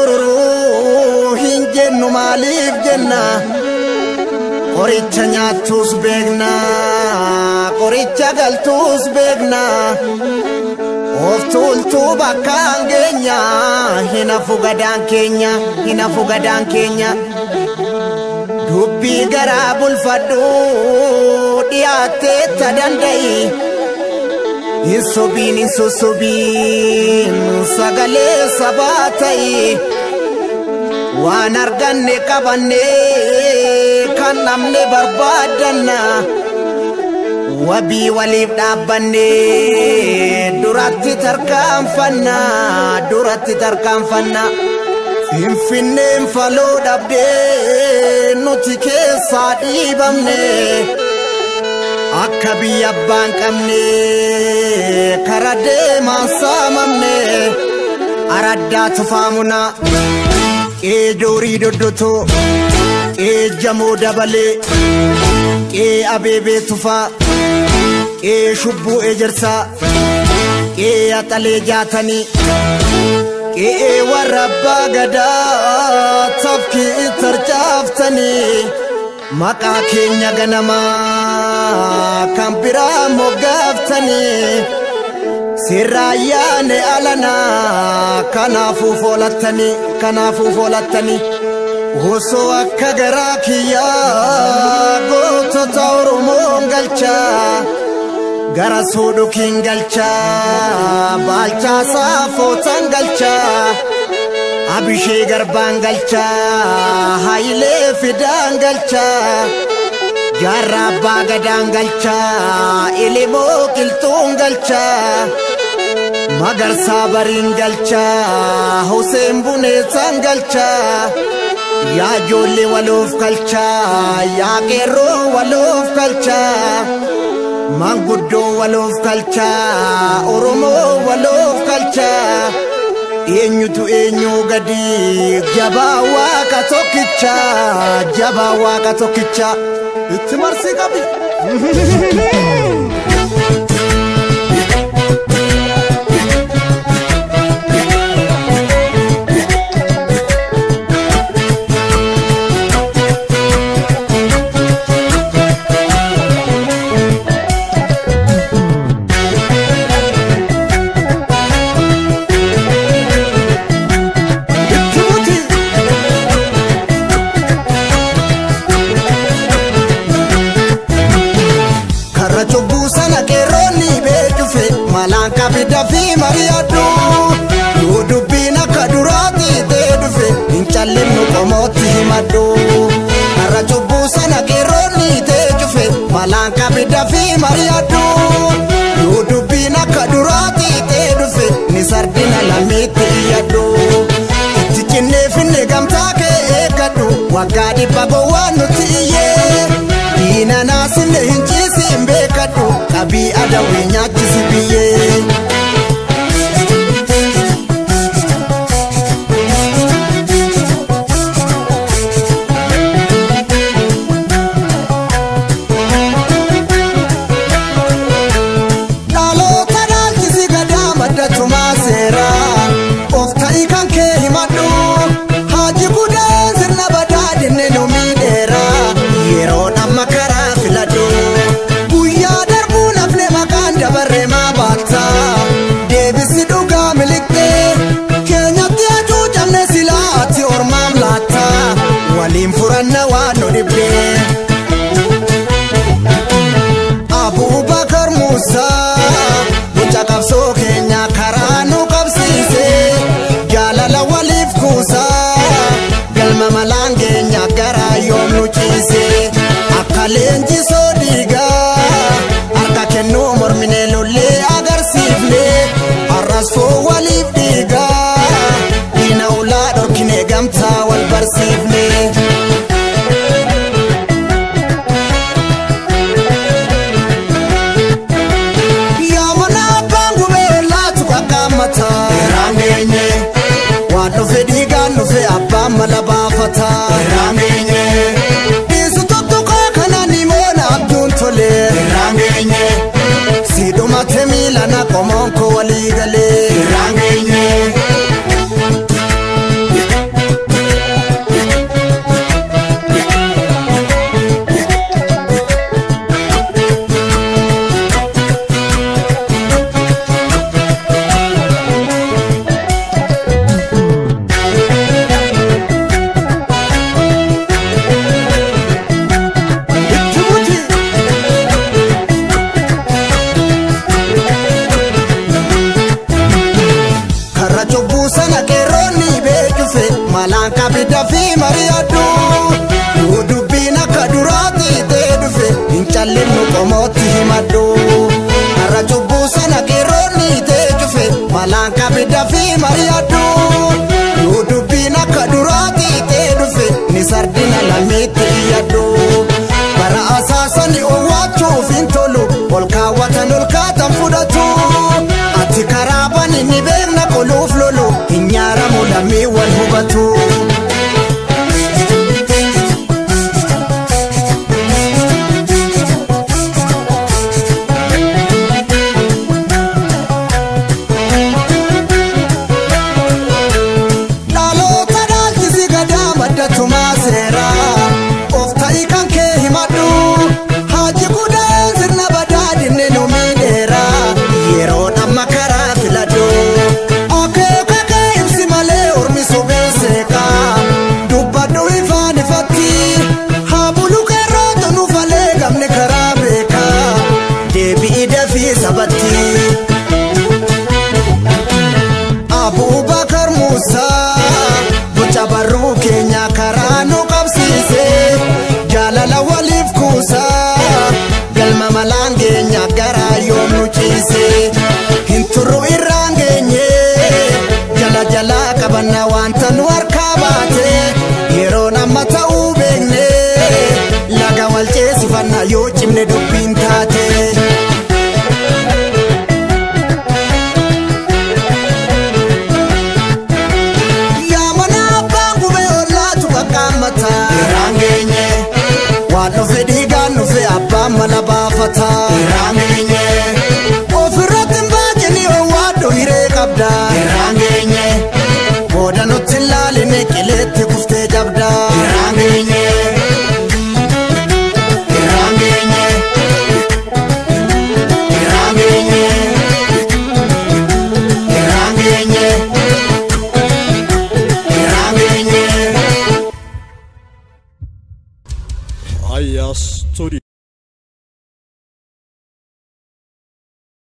Ushurururu hin jennu maaliif jenna, qoricha nyaattus beekna, qoricha galtuus beekna, of tuultuu bakkaan geenya, hin hafu gadaan keenya, hin hafu gadaan keenya. Dubbii garaa bulfadhu dhiyaattee ta danda'i. Hin sobiin hin sossobiin sagalee sabaa ta'i. Waan arganne qabanne kan namne barbaaddanna. Wabii waliif dhaabbanne duratti tarkaanfanna, duratti tarkaanfanna. Finfinneen faloo dhabdee nuti keessaa dhiibamne. Akka biyya abbaan qabne kara deemaan saamamne. Araddaa tufaamuna qee doorii doddotoo qee jamoo dabalee qee abeebee tufaa qee shubbuu ejersaa qee axalee jaatanii qe'ee warra abbaa gadaa tafkii tarcaaftanii. Maqaa keenya ganamaa kan biraa moggaaftanii, sirraayyaane alanaa kanaafuu foolattanii, kanaafuu foolattanii. Osoo akka garaa kiyyaa gootota Oromoon galchaa, gara soodhukiin galchaa, baalchaa saafootaan galchaa, Abishee garbaan galchaa, Hayilee fidaan galchaa, jaarraa abbaa gadaan galchaa, Elemoo qilxuun galchaa, Magarsaa bariin galchaa, Huseen Buneessaan galchaa, yaa ijoollee waloof galchaa, yaa qeerroo waloof galchaa, manguddoo waloof galchaa, Oromoo waloof galchaa. Eenyutu eenyu gadi jabaa waaqa tokkicha, jabaa waaqa tokkicha. Itti marsii qabi. Itti buti. Karra cubbuu sana qeerroonni beekufe malaan qabida fi mari'adhu. Yoo dubbiin akka duraatti ta'e dhufe hin callinnu qomootti himadhu. Karra cubbuu sana qeerroonni teechufe malaan qabida fi mari'adhu. Yoo dubbiin akka duraatti ta'e dhufe ni sardina lammiitti iyyadhu. Itti cinnee finne gamtaa kee eeggadhu waggaa 100 gowwaan nutti iyyee. Diina naasinne hin ciisiin beekadhu qabii adawwii nyaachisi biyyee. Dhaloota dhaalchisi gadaa madda tumaa seeraa of ta'i kan kee himadhu. Haaji gudaan sirna badaa dinne nu miidheera yeroon amma karaa filadhu. Guyyaa darbuu nafne maqaan dabarree maa baatta deebisi dhugaa miliqxee keenyatti hacuucamne silaa ati ormaam laatta waliin furanna waan nu dhibdee. Abubakar Musa mucaa qabsoo keenya karaa nu qabsiise jaalala waliif kuusa galma malaan keenya garaa yoom nu ciise akka leenjisoo dhiigaa harka kennuu mormine lollee agarsiifne har'asfoo waliif dhiigaa diina ulaa dhorkine gamtaa wal barsiifne. Yaa mana abbaan gubee laatu qaqqaammata. Irraan geenye. Waan dhufe dhiigaan dhufe abbaan mala baafata. Irraan geenye. Dhiisu tuttuqaa kana ni moona. Malaan qabida fi mari'adhu. Yoo dubbiin akka duraatti ta'e dhufe hin callinnu qomootti himadhu. Har'a cubbuu sana qeerroonni ta'e cufe malaan qabida fi mari'adhu. Yoo dubbiin akka duraatti ta'e dhufe ni sardina lammiitti iyyadhu. Bara asaasani owwaachuuf hin tolu ol kaawwatan ol kaatan fudhatu. Ati karaa bani ni beekna qoluuf lolu hin nyaaramu lammii wal hubatu. Dhaloota dhaalchisi gadaa madda tumaa seeraa of ta'ii kan kee himadhu. Haaji guddaa sirna badaa dinni nu miidheera yeroon amma karaa filadhu. Akeeka kee ibsi malee ormi sobee seeqaa dubbadhu ifaan ifatti. Haa bulu qeerrootu nu falee gamni karaa beekaa deebi'i dafii sabatti. Abuuba.